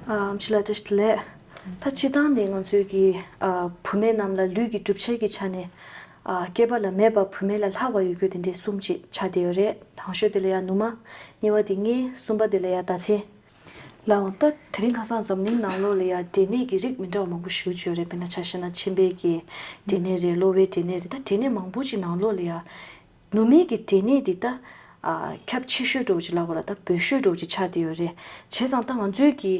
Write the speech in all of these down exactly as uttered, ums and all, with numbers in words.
ཨམ་ཆི་ལགས་བཀྲ་ཤིས་བདེ་ལེགས། ད་སྤྱིར་བཏང་ནས་ང་ཚོའི་གི་ཨ་བུད་མེད་རྣམས་ལ་ལུས་ཀྱི་གྲུབ་ཆ་གི་ཆ་ནས་ཨ་སྐྱེས་པ་ལ་མེད་པ་བུད་མེད་ལ་ལྷག་པ་ཡོད་རྒྱུ་དེ་འདྲའི་གསུམ་ཅིག་ཆགས་བསྡད་ཡོད་རེད། དང་ཤོས་དེ་ལ་ཡང་ནུ་མ། གཉིས་པ་དེ་མངལ། གསུམ་པ་དེ་ལ་ཡང་ཟླ་མཚན། ལགས་འོང་། ད་དེ་རིང་ཁ་སང་འཛམ་གླིང་ནང་ལོགས་ལ་ཡང་འབྲས་ནད་ཀྱི་རིགས་མི་འདྲ་བ་མང་པོ་ཞེ་པོ་ཅིག་ཡོད་རེད། དཔེར་ན་ཆ་བཞག་ན་མཆིན་པའི་གི་འབྲས་ནད་རེད། གློ་བའི་འབྲས་ནད་རེད། ད་འབྲས་ནད་མང་པོ་ཅིག་ནང་ལོགས་ལ་ཡང་ནུ་མའི་གི་འབྲས་ནད་འདི་ད་ཨ་ཁྱབ་ཆེ་ཤོས་འདྲ་བོ་ཅིག་ལབ་དགོས་རེད། ད་འབོལ་ཤོས་འདྲ་བོ་ཅིག་ཆགས་བསྡད་ཡོད་རེད། བྱས་ཙང་ད་ང་ཚོའི་གི་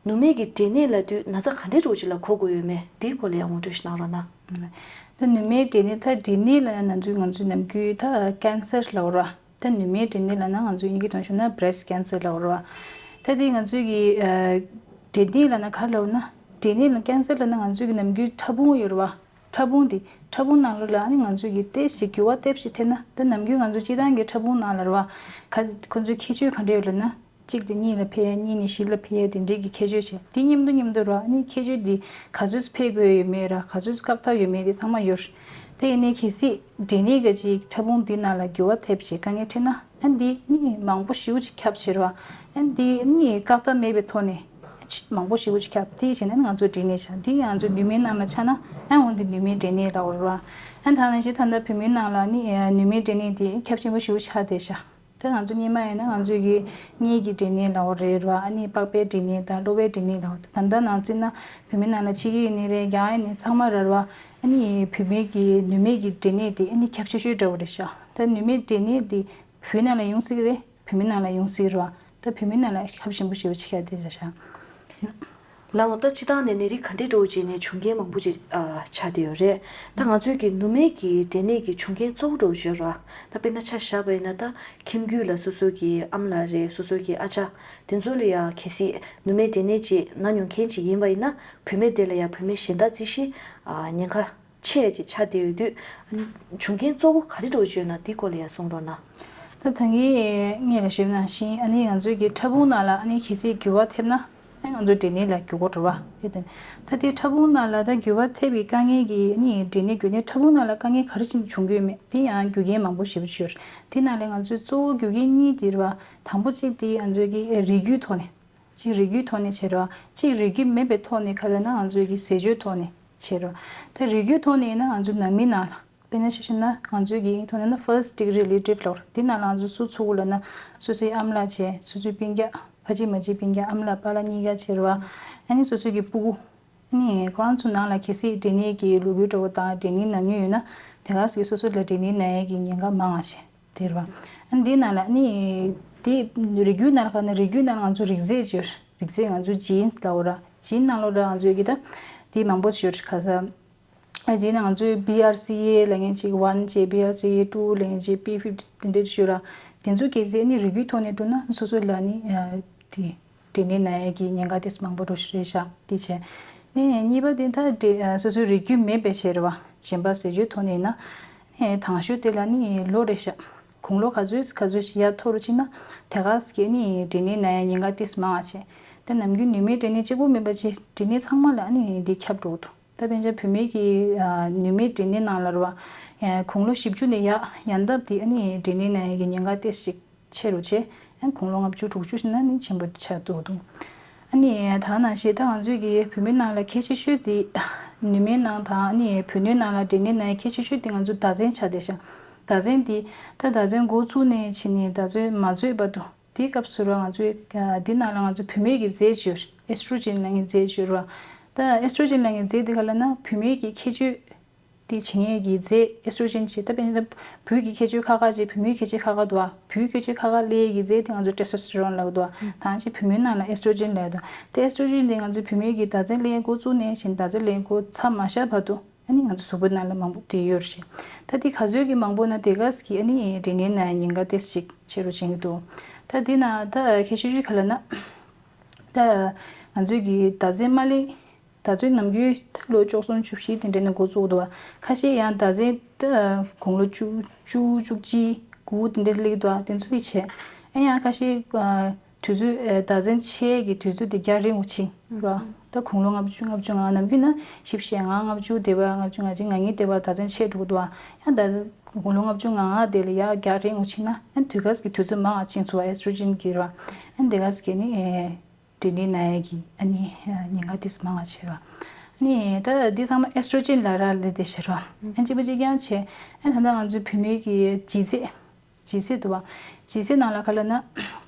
ནུ་མའི་གི་འབྲས་ནད་ལབ་དུས་ན་ཚ་ག་འདྲའི་འདྲ་བོ་ཅིག་ལ་གོ་དགོས་ཡོད་མེད་འདིའི་སྐོར་ལ་ཡང་ངོ་སྤྲོད་ཞིག་གནང་རོགས་གནང་། ད་ནུ་མའི་འབྲས་ནད། ད་འབྲས་ནད་ལབ་ན་ང་ཚོའི་ང་ཚོའི་ནམ་རྒྱུན་ད་ཀན་སར་ལབ་དགོས་རེད་བ། ད་ནུ་མའི་འབྲས་ནད་ལབ་ན་ང་ཚོའི་དབྱིན་སྐད་ཐོག་ཞུས་ན་breast cancer ལབ་དགོས་རེད་བ། ད་དེ་ང་ཚོའི་གི་ཨ་འབྲས་ནད་ལབ་ན་ག་རེ་ལབ་ན། འབྲས་ནད་ལ་ཀན་སར་ལབ་ན་ང་ཚོའི་གི་ནམ་རྒྱུན་ཕྲ་ཕུང་ཡོད་རེད་བ། ཕྲ་ཕུང་འདི། ཕྲ་ཕུང་ནང་ལོགས་ལ་ཨ་ནི་ང་ཚོས་ཀྱི་ཏོག་ཙམ་འགྱུར་བ་ཏོག་ཙམ་ཐེབས་ན། ད་ནམ་རྒྱུན་ང་ཚོ་སྤྱིར་བཏང་གི་ཕྲ་ཕུང་ནང་ལ་རེད་བ། ག་ཁོ་ཚོའི་ཁྱད་ཆོས་ག་འདྲ་ཡོད་ལབ་ན། གཅིག་དེ་གཉིས་ལ་འཕེལ་ཡ། གཉིས་ནས་བཞི་ལ་འཕེལ་ཡ། དེ་འདྲའི་གི་ཁྱད་ཆོས་བྱས། དེ་མཉམ་དུ་མཉམ་དུ་རེད་བ། ཨ་ནི་ཁྱད་ཆོས་འདི་ག་ཚོད་འཕེལ་དགོས་ཡོད་མེད་ར། ག་ཚོད་བཀག་ཐབས་ཡོད་མེད་དེ་ཚང་མ་ཡོད་རེད། དེ་ཡིན་ནའི་གལ་སྲིད་འབྲས་ནད་ག་ཅིག་ཕྲ་ཕུང་འདི་ནང་ལ་འགྱུར་བ་ཐེབས་བྱས་དཀའ་ངལ་འཕྲད་ན། ཨ་འདི་ནི་མང་པོ་ཞེ་པོ་ཅིག་ཁྱབ་བྱེད་རེད་བ། ཨ་འདི་ནི་བཀག་ཐབས་མེད་པའི་ཐོག་ནས་མང་པོ་ཞེ་པོ་ཅིག་ཁྱབ། དེ་བྱས་ན་ང་ཚོ་འབྲས་ནད་ཆགས། འདི་ང་ཚོ་ནུ་མའི་ནང་ལ་ཆགས་ན་ཨ་འོ་འདི་ནུ་མའི་འབྲས་ནད་ལབ་དགོས་རེད་བ། ཨ་ད་ནང་བཞིན་ད་ལྟ་བུད་མེད་ནང་ལ་ནི་ནུ་མའི་འབྲས་ནད་དེ་ཁྱབ་ཆེན་པོ་ཞེ་པོ་ཆགས་བསྡད་ཤག། ད་ང་ཚོ་སྔོན་མ་ཡིན་ན་ང་ཚོའི་གི་མངལ་གྱི་འབྲས་ནད་ལབ་དགོས་རེད་བ། ཨ་ནི་པགས་པའི་འབྲས་ནད་དང་གློ་བའི་འབྲས་ནད་ལབ་དགོས་རེད། ད་ལྟ་ནང་བརྩིས་ན་བུད་མེད་ནང་ལ་ཕྱི་རྒྱལ་ཡིན་ནའི་རེད། རྒྱ་གར་ཡིན་ནའི་ཚང་མ་རེད་བ། ཨ་ནི་བུད་མེད་ཀྱི་ནུ་མའི་གི་འབྲས་ནད་དེ་ཨ་ནི་ཁྱབ་ཆེ་ཤོས་འདྲ་བོ་རེད་ཤག། ད་ནུ་མའི་འབྲས་ནད་དེ་བུའི་ནང་ལ་ཡོང་སྲིད་ཀྱི་རེད། བུད་མེད་ནང་ལ་ཡོང་སྲིད་རེད་བ། ད་བུད་མེད་ནང་ལ་ཁྱབ་ཆེན་པོ་ཞེ་པོ་ཅིག་ཤར་བསྡད་བཞག་ཤག། ལགས་འོང་། ད་སྤྱིར་བཏང་ནས་ནད་རིགས་ག་འདྲའི་འདྲ་བོ་ཅིག་ནས་བྱུང་རྐྱེན་མང་པོ་ཅིག་ཨ་ཆགས་བསྡད་ཡོད་རེད། ད་ང་ཚོའི་གི་ནུ་མའི་གི་འབྲས་ནད་ཀྱི་བྱུང་རྐྱེན་གཙོ་བོ་འདྲ་བོ་ཅིག་ཡོད་རེད་བ། ད་དཔེར་ན་ཆ་བཞག་པ་ཡིན་ན། ད་ཁྱིམ་རྒྱུད་ལ་སོ་སོ་གི་ཨ་མ་ལགས་རེད། སོ་སོ་གི་ཨ་ཅག་དེ་ཚོ་ལ་ཡང་གལ་སྲིད་ནུ་མའི་འབྲས་ནད་ཅིག་ན་མྱོང་མཁན་ཅིག་ཡིན་པ་ཡིན་ན། བུད་མེད་དེ་ལ་ཡང་བུད་མེད་གཞན་དག་རྩི་ཤིང་ཨ་ཉེན་ཁ་ཆེ་ཅིག་ཆགས་བསྡད་ཡོད་དུས། བྱུང་རྐྱེན་གཙོ་བོ་ག་རེ་འདྲ་བོ་ཅིག་ཡོད་ན་འདི་སྐོར་ལ་ཡང་གསུང་རོགས་གནང་། ད་ད་གིན་སྔོན་ལ་ཞུས་པ་ནང་བཞིན། ཨ་ནི་ང་ཚོའི་གི་ཕྲ་ཕུང་ནང་ལ་ཨ་ནི་གལ་སྲིད་འགྱུར་བ་ཐེབས་ན། ཨ་ང་ཚོ་འབྲས་ནད་ལ་འགྱུར་གྱི་རེད་བ། དེ་དེ་ད་དེ་ཕྲ་ཕུང་ནང་ལ་ད་འགྱུར་བ་ཐེབས་པའི་དཀའ་ངལ་གྱིས་ཨ་ནི་འབྲས་ནད་འགོས་ནས་ཕྲ་ཕུང་ནང་ལ་དཀའ་ངལ་ག་རེ་བྱས་ནས་བྱུང་གི་ཡོད་མེད་དེ་ཡང་རྒྱུ་རྐྱེན་མང་པོ་ཞེ་པོ་ཅིག་ཡོད་རེད། དེ་ནང་ལས་ང་ཚོའི་གཙོ་བོ་རྒྱུ་རྐྱེན་གཉིས་དེ་རེད་བ། དང་པོ་གཅིག་དེ་ང་ཚོའི་གི་རིགས་རྒྱུད་ཐོག་ནས། གཅིག་རིགས་རྒྱུད་ཐོག་ནས་བྱས་རེད་བ། གཅིག་རིགས་རྒྱུད་མེད་པའི་ཐོག་ནས། ག་རེ་ན་ང་ཚོའི་གི་ཟས་སྤྱོད་ཐོག་ནས་བྱས་རེད་བ། ད་རིགས་རྒྱུད་ཐོག་ནས་ཡིན་ན་ང་ཚོའི་ནང་མི་ནང་ལ། དཔེར་ན་ཆ་བཞག་ན་ང་ཚོའི་གི་ཐོག་ནས་ན་first degree relative ལབ་རེད། འདི་ནང་ལ་ང་ཚོ་སུ་ཚུད་ཀྱི་ལབ་ན། སོ་སོའི་ཨ་མ་ལགས་བྱས། སོ་སོའི་སྤུན་ཀྱག་ཕ་གཅིག་མ་གཅིག་སྤུན་ཀྱག་ཨ་མ་ལགས་པཱ་ལགས་གཉིས་ཀ་བྱས་རེད་བ། ཨ་ནི་སོ་སོའི་གི་སྤུ་གུ། ཨ་ནི་ཁོ་རང་ཚོ་ནང་ལ་གལ་སྲིད་འབྲས་ནད་ཀྱི་ལོ་རྒྱུས་འདྲ་བོ་དང་འབྲས་ནད་ན་མྱོང་ཡོད་ན། དེ་ག་ཟེ་སོ་སོ་ལ་འབྲས་ནད་ན་ཡས་ཀྱི་ཉེན་ཁ་མང་བ་བྱས། དེ་རེད་བ། ཨ་ནི་འདི་ནང་ལ་ཨ་ནི་དེ་རིགས་རྒྱུད་ནང་ལ་ག་ན་རིགས་རྒྱུད་ནང་ལ་ང་ཚོ་རིགས་རྫས་ཅིག་ཡོད་རེད། རིགས་རྫས་ང་ཚོ་genes ལབ་དགོས་རེད། gene ནང་ལོགས་ལ་ང་ཚོའི་གི་ད་དེ་མང་པོ་ཅིག་ཡོད་རེད། ག་ས། ཨ་gene ནང་ང་ཚོའི་B R C A ལབ་མཁན་ཅིག་one བྱས། B R C A two ལབ་མཁན་ཅིག P fifty དེ་འདྲ་ཅིག་ཡོད་ར། དེ་ཚོ་གལ་སྲིད་ནི་རིགས་རྒྱུད་ཐོག་ནས་འགྲོ་ན་སོ་སོ་ལ་ནི་ཨ་དེ་འབྲས་ནད་ན་ཡས་ཀྱི་ཉེན་ཁ་དེ་མང་པོ་འགྲོ་ཤི་རེད་ཤག། དེ་བྱས། ཨ་གཉིས་པ་དེ་ད་འབྲས་ཨ་སོ་སོའི་རིགས་རྒྱུད་མེད་པའི་བྱས་རེད་བ། གཞན་པ་ཟས་སྤྱོད་ཐོག་ནས་ཡིན་ན། ཨེ་དང་ཤོས་དེ་ལ་ནི་ལོ་རེད་ཤག། དགུང་ལོ་ག་ཚོད་ག་ཚོད་ཞིག་ཡར་མཐོ་རུ་ཕྱིན་ན་དེ་ག་ཟེ་ནི་འབྲས་ནད་ན་ཡས་ཉེན་ཁ་དེ་མང་བ་བྱས། ད་ནམ་རྒྱུན་ནུ་མའི་འབྲས་ནད་གཅིག་པོ་མིན་པ་བྱས། འབྲས་ནད་ཚང་མ་ལ་ཨ་ནི་འདི་ཁྱབ་འགྲོ་གི་འདུག། ད་དཔེར་ན་བུད་མེད་ཀྱི་ཨ་ནུ་མའི་འབྲས་ནད་ནང་ལ་རེད་བ། ཨ་དགུང་ལོ་བཞི་བཅུ་ནས་ཡར་ཡར་འདབ་དེ་ཨ་ནི་འབྲས་ནད་ན་ཡས་ཀྱི་ཉེན་ཁ་ཏོག་ཙམ་ཆེ་རུ་བྱས། ཨ་དགུང་ལོ་ལྔ་བཅུ་དྲུག་ཅུ་ཕྱིན་ན་ནི་ཆེན་པོ་ཆགས་འགྲོ་གི་འདུག། ཨ་ནི་ད་ནང་བཞིན་ད་ང་ཚོའི་གི་བུད་མེད་ནང་ལ་གལ་ཆེ་ཤོས་དེ་ནུ་མའི་ནང་དང་ཨ་ནི་བུ་སྣོད་ནང་ལ་འབྲས་ནད་ན་ཡས་གལ་ཆེ་ཤོས་དེ་ང་ཚོ་ཟླ་མཚན་ཆགས་བསྡད་ཤག། ཟླ་མཚན་དེ་ད་ཟླ་མཚན་འགོ་བཙུགས་ནས་ཕྱིན་ནས་ཟླ་མཚན་མ་རྫོགས་བར་དུ། དེའི་སྐབས་སུ་ར་ང་ཚོའི་ཨ་འདི་ནང་ལ་ང་ཚོ་བུད་མེད་ཀྱི་རྫས་ཅིག་ཡོད་རེད། ཨེ་སི་ཊྲོ་ཇེན་ལབ་མཁན་རྫས་ཅིག་ཡོད་རེད་བ། ད་ཨེ་སི་ཊྲོ་ཇེན་ལབ་མཁན་རྫས་འདི་ག་ལབ་ན་བུད་མེད་ཀྱི་ཁྱད་ཆོས་དེ་བྱེད་མཁན་གྱི་རྫས་ཨེ་སི་ཊྲོ་ཇེན་ཅིག། ད་དཔེར་ན་བུ་གི་ཁྱད་ཆོས་ཁག་ཁག་ཅིག། བུ་མོའི་ཁྱད་ཆོས་ཁག་ཁག་འདུག་བ། བུའི་ཁྱད་ཆོས་ཁག་ཁག་སླེབས་ཡས་ཀྱི་རྫས་དེ་ང་ཚོ་ཊེ་སི་ཊོ་སི་ཊེ་རོན་ལབ་ཀྱི་འདུག་བ། ད་ཅིག་བུད་མེད་ནང་ལ་ཨེ་སི་ཊྲོ་ཇེན་ལབ་ཀྱི་འདུག། དེ་ཨེ་སི་ཊྲོ་ཇེན་དེ་ང་ཚོ་བུད་མེད་ཀྱི་ཟླ་མཚན་སླེབས་འགོ་བཙུགས་ནས་བྱས་ནས་ཟླ་མཚན་སླེབས་འགོ་མཚམས་མ་བཞག་བར་དུ། ཨ་ནི་ང་ཚོ་གཟུགས་པོའི་ནང་ལ་མང་པོ་དེ་ཡོད་རེད། ད་དེ་ག་ཚོད་ཀྱི་མང་པོ་ན་དེ་ག་ཟེ་ཨ་ནི་འབྲས་ནད་ན་ཡས་ཉེན་ཁ་ཏོག་ཙམ་ཅིག་ཆེ་རུ་ཕྱིན་གྱི་འདུག། ད་དེ་ན་ད་ཁྱད་ཆོས་ཅིག་ག་ལབ་ན། ད་ང་ཚོའི་གི་ཟླ་མཚན་མ་སླེབས། ད་ཚོད་ནམ་རྒྱུན་ད་ལོ་བཅུ་གསུམ་བཅུ་བཞི་དེ་འདྲ་ནས་འགོ་བཙུགས་འདུག་བ། ཁ་ཤས་ཡང་ཟླ་མཚན་ད་དགུང་ལོ་བཅུ་བཅུ་བཅུ་གཅིག་དགུ་དེ་འདྲ་སླེབས་འདུག་བ། དེ་ཚོ་གི་བྱས། ཨ་ཡང་ཁ་ཤས་ཨ་དུས་ཚོད་ཨ་ཟླ་མཚན་ཆད་ཀྱི་དུས་ཚོད་དེ་རྒྱང་རིང་པོ་ཕྱིན་ར། ད་དགུང་ལོ་ལྔ་བཅུ་ལྔ་བཅུ་ང་ལྔ། ནམ་རྒྱུན་ན་བཞི་བཅུ་ཞེ་ལྔ་ལྔ་བཅུ་དེ་བ། ལྔ་བཅུ་ང་གཅིག་ང་གཉིས་དེ་བ་ཟླ་མཚན་ཆད་འགྲོ་གི་འདུག་བ། ཡང་ད་དགུང་ལོ་ལྔ་བཅུ་ང་ལྔ་དེ་ལ་ཡང་རྒྱང་རིང་པོ་ཕྱིན་ན་ཨ་དུས་སྐབས་ཀྱི་དུས་ཚོད་མང་བ་ཕྱིན་སོང་བ། ཨེ་སི་ཊྲོ་ཇེན་གྱི་ར། ཨ་དེ་ག་ཟེ་ནི་ཨེ། འབྲས་ནད་ན་ཡས་ཀྱི་ཨ་ནི་ཉེན་ཁ་དེ་ཚོ་མང་བ་བྱེད་རོགས། ཨ་ནི་ད་འདི་ཚང་མ་ཨེ་སི་ཊྲོ་ཇེན་ལབ་ར་ལབ་དེ་བྱེད་རོགས། ཨ་གཅིག་པ་གཅིག་རྐྱང་བྱས། ཨ་ད་ལྟ་ང་ཚོའི་བུད་མེད་ཀྱི་ལྗིད་ཚད། ལྗིད་ཚད་འདུག་བ། ལྗིད་ཚད་ནང་ལ་ག་ལབ་ན།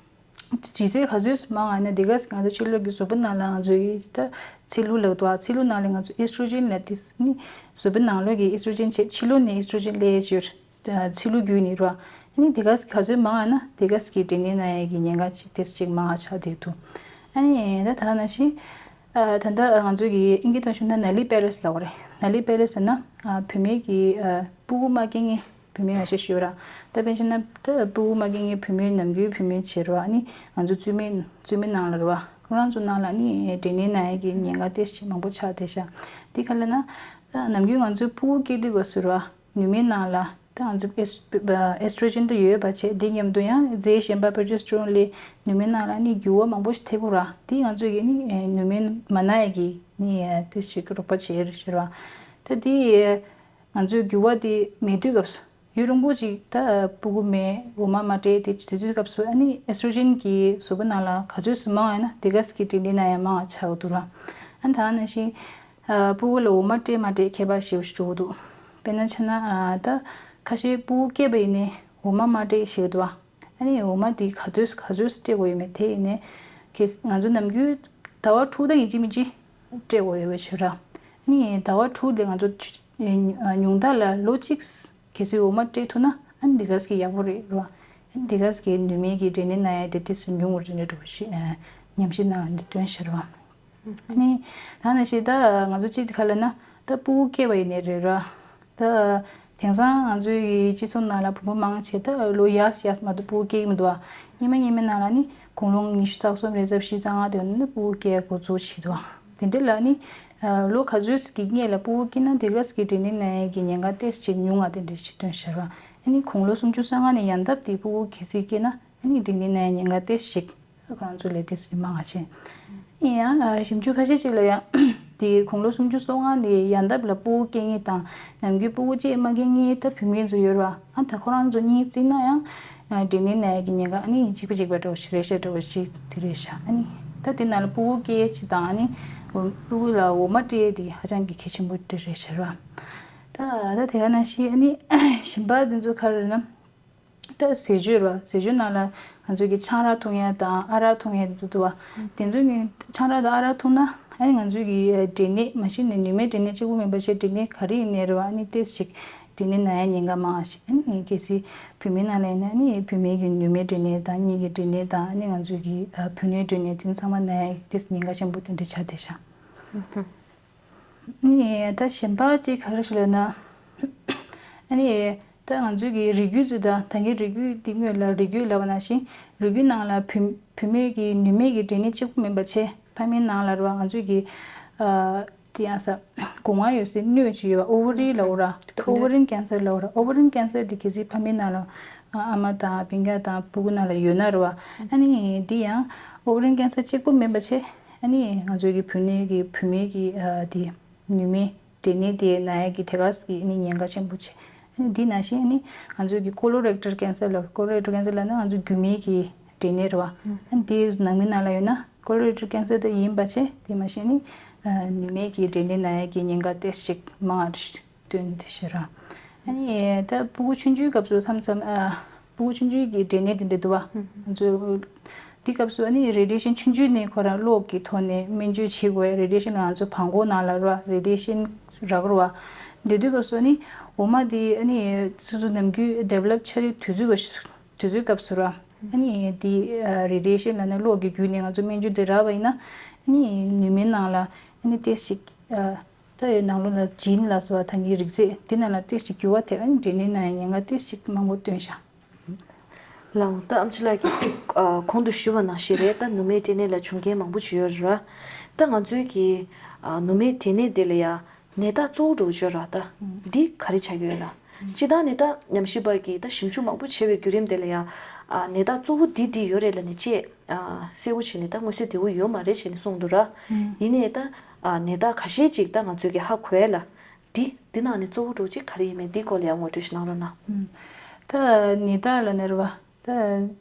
ལྗིད་ཚད་ག་ཚོད་མང་ང་ན་དེ་ག་ང་ཚོ་ཕྱི་ལོགས་ཀྱི་གཟུགས་པོ་ནང་ལ་ང་ཚོའི་ད་ཚིལ་ལུ་ལབ་འདུག་བ། ཚིལ་ལུ་ནང་ལ་ང་ཚོ་ཨེ་སི་ཊྲོ་ཇེན་ལབ་དེ་ནི་གཟུགས་པོ་ནང་ལོགས་ཀྱི་ཨེ་སི་ཊྲོ་ཇེན་བྱས་ཕྱི་ལོགས་ནས་ཨེ་སི་ཊྲོ་ཇེན་སླེབས་ཡོད། ཚིལ་ལུ་བརྒྱུད་ནས་རོ། ཨ་ནི་དེ་ག་ག་ཚོད་མང་ང་ན་དེ་ག་གི་འབྲས་ནད་ན་ཡས་ཀྱི་ཉེན་ཁ་ཅིག་དེ་ཅིག་མང་ང་ཆགས་བསྡད་འདུག་ཨ་ནི་ད་ད་ནང་བཞིན། ཨ་ད་ལྟ་ང་ཚོ་གི་ཨིན་སྐད་ཐོག་ཞུ་ན་ནཱ་ལི་པེ་རེས་ལབ་པ་རེད། ནཱ་ལི་པེ་རེས་ཟེར་ན་ཨ་བུད་མེད་ཀྱི་ཨ་སྤུ་གུ་མ་སྐྱེ་མཁན་བུད་མེད་ཁ་ཤས་ཞུ་ར། ད་དཔེར་བཞག་ན་ད་སྤུ་གུ་མ་སྐྱེ་མཁན་བུད་མེད་ནམ་རྒྱུན་བུད་མེད་བྱེད་རོགས། ཨ་ནི་ང་ཚོ་བཙུན་མའི་བཙུན་མའི་ནང་ལ་རོ། ཁོ་རང་ཚོ་ནང་ལ་ནི་འབྲས་ནད་ན་ཡས་ཀྱི་ཉེན་ཁ་ཏོག་ཙམ་མང་པོ་ཆགས་བསྡད་ཤག་འདི་ག་ལབ་ན། ད་ནམ་རྒྱུན་ང་ཚོའི་སྤུ་གུ་སྐྱེ་དུས་སྐབས་སུ་རོ། ནུ་མའི་ནང་ལ་ད་ང་ཚོ་ཨེས་ཨེ་སི་ཊྲོ་ཇེན་དུ་ཡོད་པ་བྱས། འདི་མཉམ་དུ་ཡང་རྫས་གཞན་པ་པྲོ་ཇེ་སི་ཊོ་རོན་ལས་ནུ་མའི་ནང་ལ་ནི་འགྱུར་བ་མང་པོ་ཞིག་ཐེབས་ཀྱི་ར། འདི་ང་ཚོ་གི་ནི་ནུ་མའི་མ་ན་ཡས་ཀྱི་ནི་ཏོག་ཙམ་རོགས་པ་བྱེད་ཟེར་བ། ད་འདི་ང་ཚོའི་འགྱུར་བ་འདི་མེད་དུས་སྐབས་སུ་ཡུན་རིང་པོ་ཅིག་ད་སྤུ་གུ་མེད། འོ་མ་མ་སྤྲད་དེ་དུས་དུས་སྐབས་སུ་ཨ་ནི་ཨེ་སི་ཊྲོ་ཇེན་གྱི་གཟུགས་པོ་ནང་ལ་ག་ཚོད་ཙམ་མང་ཡོད་ན་དེ་ག་ཙམ་གྱི་འབྲས་ནད་ན་ཡས་མང་ང་ཆགས་ཀྱི་འདུག་ར། ཨ་ད་ནང་བཞིན། ཨ་སྤུ་གུ་ལ་འོ་མ་སྤྲད་མ་སྤྲད་ཁྱད་པར་ཞེ་པོ་ཞིག་འགྲོ་གི་འདུག་དཔེར་ན་ཆ་ན་ཨ་ད་ཁ་ཤས་སྤུ་གུ་སྐྱེས་པ་ཡིན་ནའི་འོ་མ་མ་སྤྲད་ཞེས་འདུག་བ། ཨ་ནི་འོ་མ་དེ་ག་ཚོད་ག་ཚོད་སྤྲད་དགོས་ཡོད་མེད་དེ་ཡིན་ནའི། གལ་སྲིད་ང་ཚོ་ནམ་རྒྱུན་ཟླ་བ་དྲུག་དང་ཡིན་གཅིག་མིན་གཅིག་སྤྲད་དགོས་ཡོད་པ་བྱས་ར། ཨ་ནི་ཟླ་བ་དྲུག་དེ་ང་ཚོ་ཆུ་ཉུང་མཐའ་ལ་ལོ་གཅིག་གལ་སྲིད་འོ་མ་སྤྲད་ཐུབ་ན་ཨ་ནི་འདི་ག་ཙམ་ཡག་པོ་རེད་ར། ཨ་ནི་འདི་ག་ཙམ་ནུ་མའི་གི་འབྲས་ནད་ན་ཡས་དེ་ཏོག་ཙམ་ཉུང་བ་རེད་འགྲོ་ཞེས་ཉམས་ཞིབ་ནང་ལ་འདི་བཏོན་བཞག་ར། ཨ་ནི་ད་ནང་བཞིན་ད་ང་ཚོ་གཅིག་ག་ལབ་ན་ད་སྤུ་གུ་སྐྱེས་པ་ཡིན་ནའི་རེད་ར། ད་དེང་སང་ང་ཚོའི་སྤྱི་ཚོགས་ནང་ལ་བུ་མོ་མང་ཆེ་ད་ལོ་ཡར་ཡར་མ་གཏོགས་སྤུ་གུ་སྐྱེ་གི་མི་འདུག་ཨ། སྔོན་མ་སྔོན་མའི་ནང་ལ་ནི་དགུང་ལོ་ཉི་ཤུ་རྩ་གསུམ་རེ་རྩ་བཞི་རྩ་ལྔ་དེ་ནི་སྤུ་གུ་སྐྱེ་འགོ་ཚུགས་བྱེད་འདུག་ཨ། དེ་འདྲ་ལ་ནི་ལོ་ག་ཚོད་ཀྱི་སྔོན་ལ་སྤུ་གུ་སྐྱེས་ན་དེ་ག་ཙམ་འབྲས་ནད་ན་ཡས་ཀྱི་ཉེན་ཁ་ཏོག་ཙམ་ཉུང་ང་དེ་འདྲ་ཞིག་བཏོན་བཞག་ར། ཨ་ནི་དགུང་ལོ་སུམ་ཅུ་སོ་ལྔ་ནས་ཡར་འདབ་དེ་སྤུ་གུ་གལ་སྲིད་སྐྱེས་ན། ཨ་ནི་འབྲས་ནད་ན་ཡས་ཉེན་ཁ་ཏོག་ཙམ་ཞིག་ཁོ་རང་ཚོ་ལས་ཏོག་ཙམ་མང་ང་ཆེ། ཡིན་ཡང་ཞིབ་འཇུག་ཁ་ཤས་ཅིག་ལ་ཡང་དེ་དགུང་ལོ་སུམ་ཅུ་སོ་ལྔ་ནས་ཡར་འདབ་ལ་སྤུ་གུ་སྐྱེ་མཁན་དང་ནམ་རྒྱུན་སྤུ་གུ་གཅིག་མ་སྐྱེ་མཁན་ད་བུད་མེད་ཚོ་ཡོད་ར། ཨ་ད་ཁོ་རང་ཚོ་གཉིས་བརྩིས་ན་ཡང་འབྲས་ནད་ན་ཡས་ཀྱི་ཉེན་ཁ་ཨ་ནི་གཅིག་པ་གཅིག་པ་འདྲ་བོ་ཞིག་རེད་ཤག་འདྲ་བོ་ཞིག་དེ་རེད་ཤག་ཨ་ནི་ད་དེ་ནང་ལ་སྤུ་གུ་སྐྱེ་ཡས་ཅིག་དང་ཨ་ནི་སྤུ་གུ་ལ་འོ་མ་སྤྲད་ཡས་དེ་ཧ་ཅང་གི་གལ་ཆེན་པོ་དེ་རེད་ཤག་ར། ད་ད་དེ་ག་ནང་བཞིན་ཨ་ནི་གཞན་པ་དེ་ཚོ་ག་རེ་རེད་ན། ད་ཟས་སྤྱོད་ར། ཟས་སྤྱོད་ནང་ལ་ང་ཚོ་གི་ཆང་རག་འཐུང་ཡ་དང་ཨ་རག་འཐུང་ཡ་དེ་ཚོ་འདུག་བ། དེ་ཚོ་གི་ཆང་རག་དང་ཨ་རག་འཐུང་ན་ཨ་ནི་ང་ཚོ་གི་འབྲས་ནད་མ་གཞི་ནས་ནུ་མའི་འབྲས་ནད་གཅིག་པུ་མིན་པ་བྱས་འབྲས་ནད་ག་རེ་ཡིན་ནའི་རེད་བ། ཨ་ནི་ཏོག་ཙམ་འབྲས་ནད་ན་ཡ་ཉེན་ཁ་མང་ང་ཞིག་ཨ་ནི་གལ་སྲིད་བུད་མེད་ནང་ལ་ཡིན་ན་ཨ་ནི་བུད་མེད་ཀྱི་ནུ་མའི་འབྲས་ནད་དང་གཉིས་ཀྱི་འབྲས་ནད་དང་ཨ་ནི་ང་ཚོ་གི་བུ་སྣོད་འབྲས་ནད་དེ་ཚོ་ཚང་མ་ན་ཡ་ཏོག་ཙམ་ཉེན་ཁ་ཆེན་པོ་དེ་འདྲ་ཆགས་བསྡད་ཤག་ཨ་ནི་ད་གཞན་པ་གཅིག་ག་རེ་ཞིག་ལབ་ན། ཨ་ནི་ད་ང་ཚོའི་གི་རིགས་རྒྱུད་ཅིག་དང་ད་གིན་རིགས་རྒྱུད་འདི་སྔོན་ལ་རིགས་རྒྱུད་ལབ་པ་ནང་བཞིན་རིགས་རྒྱུད་ནང་ལ་བུད་བུད་མེད་ཀྱི་ནུ་མའི་གི་འབྲས་ནད་གཅིག་པུ་མིན་པ་བྱས་ཕ་མའི་ནང་ལ་རེད་བ། ང་ཚོའི་གི་ཨ་དེ་ཡང་ས་སྒོ་ང་ཡོད་སའི་སྣོད་ཅིག་ཡོད་བ། ཨོ་ཝ་རི་ལབ་དགོས་ར། ཨོ་ཝ་རིན་ཀེན་སར་ལབ་དགོས་ར། ཨོ་ཝ་རིན་ཀེན་སར་དེ་གལ་སྲིད་ཕ་མའི་ནང་ལ་ཨ་མ་དང་སྤུན་ཀྱག་དང་སྤུ་གུ་ནང་ལ་ཡོད་ན་རེད་བ། ཨ་ནི་འདི་ཡང་ཨོ་ཝ་རིན་ཀེན་སར་གཅིག་པུ་མིན་པ་བྱས། ཨ་ནི་ང་ཚོའི་གི་བུད་མེད་ཀྱི་བུད་མེད་ཀྱི་ཨ་དེ་ནུ་མའི་འབྲས་ནད་དེ་ན་ཡ་གི་དེ་ག་ཙམ་གྱི་ཨ་ནི་ཉེན་ཁ་ཆེན་པོ་ཆེ། ཨ་ནི་འདི་ནང་བཞིན་ཨ་ནི་ང་ཚོའི་གི་ཀོ་ལོ་རེག་ཊལ་ཀེན་སར་ལབ། ཀོ་ལོ་རེག་ཊལ་ཀེན་སར་ལབ་ན་ང་ཚོ་རྒྱུ་མའི་གི་འབྲས་ནད་རེད་བ། ཨ་ནི་དེ་ནང་མི་ནང་ལ་ཡོད་ན་ཀོ་ལོ་རེག་ཊལ་ཀེན་སར་དེ་ཡིན་པ་བྱས་དེ་མ་གཞི་ཨ་ནི་ནུ་མའི་གི་འབྲས་ནད་ན་ཡ་གི་ཉེན་ཁ་ཏོག་ཙམ་མང་བ་རེད། སྟོན་དེ་ཤེས་ར། ཨ་ནི་ད་སྤུ་གུ་ཆུང་ཆུང་སྐབས་སུ་མཚམས་མཚམས་ཨ་སྤུ་གུ་ཆུང་ཆུང་གི་འབྲས་ནད་དེ་འདྲ་འདུག་བ། ང་ཚོ་དེ་སྐབས་སུ་ཨ་ནི་རེ་ཌི་ཡེ་ཤན་ཆུང་ཆུང་ནས་ཁོ་རང་གློག་གི་ཐོག་ནས་སྨན་བཅོས་བྱེད་དགོས། རེ་ཌི་ཡེ་ཤན་ལ་ང་ཚོ་བྲང་ཁོག་ནང་ལ་ར་རེ་ཌི་ཡེ་ཤན་རག་ར་བ། དེ་དུས་སྐབས་སུ་ཨ་ནི་འོ་མ་དེ་ཨ་ནི་སོ་སོ་ནམ་རྒྱུན་ཌི་ཝེ་ལོབ་ཆགས་དུས་དུས་ཚོད་དུས་ཚོད་སྐབས་སུ་ར། ཨ་ནི་དེ་རེ་ཌི་ཡེ་ཤན་ལ་ནི་གློག་གི་བརྒྱུད་ནས་ང་ཚོ་སྨན་བཅོས་དེ་རག་པ་ཡིན་ན་ཨ་ནི་ནུ་མའི་ནང་ལ་ཨ་ནི་ཏོག་ཙམ་ཞིག་ད་ཡོད་ནང་ལོགས་ལ་ཇིན་ལ་སོགས་པ་ཐང་གི་རིགས་རྫས་འདི་ནང་ལ་ཏོག་ཙམ་འགྱུར་བ་ཐེབས། ཨ་ནི་འབྲས་ནད་ན་ཡ་ཉེན་ཁ་ཏོག་ཙམ་མང་པོ་བཏོན་ཤག་ལགས་འོང་། ད་ཨམ་ཆི་ལགས་ཀྱིས་ཨ་གོང་དུ་ཞུས་པ་ནང་བཞིན་རེད། ད་ནུ་མའི་འབྲས་ནད་ལ་བྱུང་རྐྱེན་མང་པོ་ཞིག་ཡོད་རེད་ར། ད་ང་ཚོའི་གི་ཨ་ནུ་མའི་འབྲས་ནད་དེ་ལ་ཡ་ནད་རྟགས་གཙོ་བོ་འདྲ་བོ་ཅིག་ཡོད་ར། ད་འདི་ག་རེ་ཆགས་ཀྱི་ཡོད་ན། སྤྱིར་བཏང་ནས་ད་ཉམས་ཞིབ་པ་གིས་ད་ཞིབ་འཇུག་མང་པོ་བྱས་པའི་བརྒྱུད་རིམ་དེ་ལ་ཡ་ཨ་ནད་རྟགས་གཙོ་བོ་འདི་འདི་ཡོད་རེད་ལབ་ནས་ཅེས་ཨ་གསལ་པོ་བྱས་ནས་ད་མངོན་གསལ་དོད་པོ་ཡོད་མ་རེད་བྱས་ནས་གསུངས་འདུག་ར། ཡིན་ནའི་ད་ཨ་ནད་རྟགས་ཁ་ཤས་ཅིག་ད་ང་ཚོས་ཀྱི་ཧ་གོ་ཡ་ལ། འདི་འདི་ནང་ནས་གཙོ་བོ་འདྲ་བོ་ཅིག་ག་རེ་ཡིན་མིན་འདིའི་སྐོར་ལ་ཡང་ངོ་སྤྲོད་ཞིག་གནང་རོགས་གནང་། ད་ནད་རྟགས་ལབ་ན་རེད་བ། ད་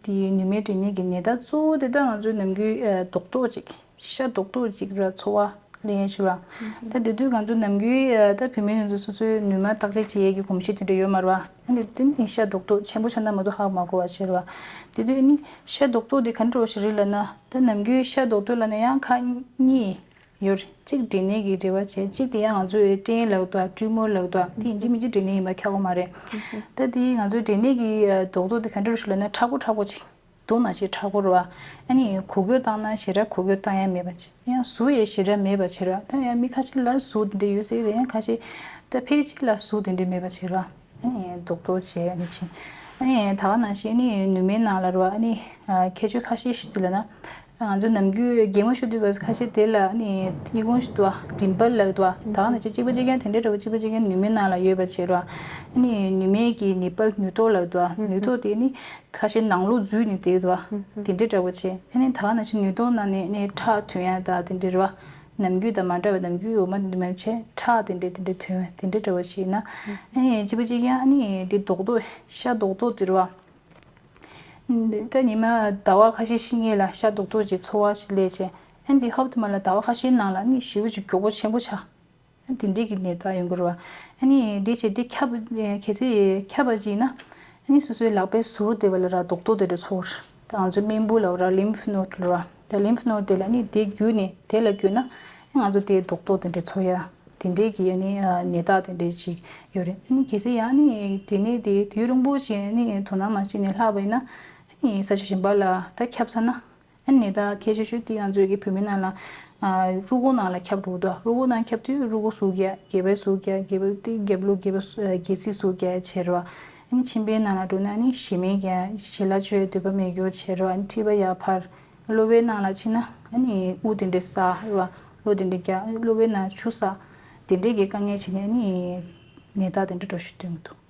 དེའི་ནུ་མའི་འབྲས་ནད་ཀྱི་ནད་རྟགས་གཙོ་བོ་དེ་ད་ང་ཚོའི་ནམ་རྒྱུན་ཨ་རྡོག་རྡོག་ཅིག་ཤ་རྡོག་རྡོག་ཅིག་ར་ཚོར་བ་སླེབས་ཡ་ཞིག་ར། ད་དེ་དུས་ང་ཚོ་ནམ་རྒྱུན་ཨ་ད་བུད་མེད་ང་ཚོ་སོ་སོའི་ནུ་མ་བརྟག་དཔྱད་བྱེད་ཡས་ཀྱི་གོམས་གཤིས་དེ་འདྲ་ཡོད་མ་རེད་བ། ཨ་ནི་དེ་ནི་ཤ་རྡོག་རྡོག་ཆེན་པོ་ཆགས་ན་མ་གཏོགས་ཧ་གོ་མ་གོ་བ་བྱེད་རེད་བ། དེ་དུས་ནི་ཤ་རྡོག་རྡོག་དེ་ག་འདྲ་བ་ཞིག་རེད་ལབ་ན། ད་ནམ་རྒྱུན་ཤ་རྡོག་རྡོག་ལབ་ན་ཡང་ཁག་གཉིས་ཡོད་རེད། གཅིག་འབྲས་ནད་ཀྱི་འབྲེལ་བ་བྱས། གཅིག་དེ་ཡང་ང་ཚོའི་སྐྲན་ལབ་དང་ཊིའུ་མོར་ལབ་དང་དེ་ཡིན་གཅིག་མིན་གཅིག་འབྲས་ནད་ཡིན་པ་ཁྱབ་ཀྱི་མ་རེད། ད་དེ་ང་ཚོའི་འབྲས་ནད་ཀྱི་ཨ་རྡོག་རྡོག་དེ་ག་འདྲ་ཞིག་ལབ་ན་མཁྲེགས་པོ་མཁྲེགས་པོ་ཅིག་རྡོ་ནང་བཞིན་མཁྲེགས་པོ་རེད་བ། ཨ་ནི་གུག་གཡོག་བཏང་ན་ཞེ་དྲག་གུག་གཡོག་བཏང་ཡ་མེད་པ་ཅིག་ཡང་ཟུག་ཡ་ཞེ་དྲག་མེད་པ་བྱེད་རེད་བ། ད་ཡང་མི་ཁ་ཤས་ལ་ཟུག་དེ་འདྲ་ཡོད་ཟེར་གི་རེད། ཡང་ཁ་ཤས་ད་ཕལ་ཆེར་ལ་ཟུག་དེ་འདྲ་མེད་པ་བྱེད་རེད་བ། ཨ་ནི་རྡོག་རྡོག་བྱས་ཨ་ནི་ཕྱིན། ཨ་ནི་ད་ག་ནང་བཞིན་ཨ་ནི་ནུ་མའི་ནང་ལ་རེད་བ། ཨ་ནི་ཨ་ཁྱད་ཆོས་ཁ་ཤས་ཤིག་ཅིག་ལབ་ན། ང་ཚོ་ནམ་རྒྱུན་གད་མོ་ཤོར་དུས་སྐབས་ཁ་ཤས་དེ་ལ་ཨ་ནི་ཨི་ཁུང་ཞིག་འདུག་བ། མགྲིན་པ་ལབ་འདུག་བ། ད་ག་ནང་བཞིན་གཅིག་པ་གཅིག་རྐྱང་དེ་འདྲའི་འདྲ་བོ་གཅིག་པ་གཅིག་རྐྱང་ནུ་མའི་ནང་ལ་ཡོད་པ་བྱེད་རེད་བ། ཨ་ནི་ནུ་མའི་གི་ནད་པ་ནུས་སྟོབས་ལབ་འདུག་བ། ནུས་སྟོབས་དེ་ནི་ཁ་ཤས་ནང་ལོགས་འཛུལ་ནས་བསྡད་འདུག་བ། དེ་འདྲའི་འདྲ་བོ་བྱེད། ཨ་ནི་ད་ག་ནང་བཞིན་ནུས་སྟོབས་ནང་ནས་ནི་ཁྲག་ཐོན་ཡ་ད་དེ་འདྲའི་རེད་བ། ནམ་རྒྱུན་དང་མ་འདྲ་བའི་ནམ་རྒྱུན་འོ་མ་དེ་འདྲ་མེད་བྱས་ཁྲག་དེ་འདྲའི་དེ་འདྲའི་ཐོན་ཡ་དེ་འདྲའི་འདྲ་བོ་ཞིག་ཡིན་ན། ཨ་ནི་གཅིག་པ་གཅིག་རྐྱང་ཨ་ནི་དེ་རྡོག་རྡོག་ཤ་རྡོག་རྡོག་དེ་རེད་བ། ད་ཉི་མ་ཟླ་བ་ཁ་ཤས་ཤིག་སྔོན་ལ་ཤ་རྡོག་རྡོག་ཅིག་ཚོར་བ་ཞིག་སླེབས་བྱས། ཨ་ནི་དེ་ཧོབ་ཏེ་མ་ལ་ཟླ་བ་ཁ་ཤས་ནང་ལ་ཨ་ནི་ཞེ་པོ་ཅིག་མགྱོགས་པོ་ཆེན་པོ་ཆགས། ཨ་ནི་དེ་འདྲས་ཀྱི་ནད་རྟགས་ཡོང་གི་རེད་བ། ཨ་ནི་དེ་བྱས་དེ་ཁྱབ་གལ་སྲིད་ཁྱབ་པ་ཅིག་ཡིན་ན། ཨ་ནི་སོ་སོའི་ལག་པའི་ཟུར་དེ་བ་ལ་ར་རྡོག་རྡོག་དེ་འདྲ་ཚོར། ད་ང་ཚོའི་རྨེན་བུ་ལབ་ར་ལིམཕ་ནོད་ལབ་ར། ད་ལིམཕ་ནོད་དེ་ལ་ཨ་ནི་དེ་བརྒྱུད་ནས་དེ་ལ་བརྒྱུད་ན་ཨ་ང་ཚོ་དེ་རྡོག་རྡོག་དེ་འདྲ་ཚོར་ཡ། དེ་འདྲའི་གི་ཨ་ནི་ཨ་ནད་རྟགས་དེ་འདྲའི་ཅིག་ཡོད་རེད། ཨ་ནི་གལ་སྲིད་ཡང་ཨ་ནི་དེ་ནས་དེ་དུས་རིང་པོ་ཅིག་ཨ་ནི་དོ་སྣང་མ་བྱས་ནས་ལྷག་པ་ཡིན་ན། ཨ་ནི་ས་ཆ་གཞན་པ་ལ་ད་ཁྱབ་ཚར་ན། ཨ་ནི་ནད་རྟགས་གལ་ཆེ་ཤོས་དེ་ང་ཚོའི་གི་བུད་མེད་ནང་ལ་ཨ་རུས་ཁོག་ནང་ལ་ཁྱབ་འགྲོ་འདུག་རུས་ཁོག་ནང་ཁྱབ་དུས་རུས་ཁོག་ཟུག་རྒྱག་སྒལ་པའི་ཟུག་རྒྱག་སྒལ་པ་དེ་རྒྱབ་ལོགས་སྒལ་པ་སྒལ་ཚིགས་ཟུག་རྒྱག་བྱེད་རེད་བ། ཨ་ནི་མཆིན་པའི་ནང་ལ་འགྲོ་ན་ཨ་ནི་ཞེ་མེར་རྒྱག་ཞལ་ལག་མཆོད་འདོད་པ་མེད་རྒྱུ་བྱེད་རེད་བ། ཨ་ནི་མཁྲིས་པ་ཡར་འཕར། གློ་བའི་ནང་ལ་ཕྱིན་ན་ཨ་ནི་དབུགས་དེ་འདྲས་ཟ་རེད་བ། གློ་དེ་འདྲས་རྒྱག་གློ་བའི་ནང་ཆུ་ཟ། དེ་འདྲས་ཀྱི་དཀའ་ངལ་བྱས་ནས་ཨ་ནི་ནད་རྟགས་དེ་འདྲས་འགྲོ་ཤུགས་སྟོན་གྱི་འདུག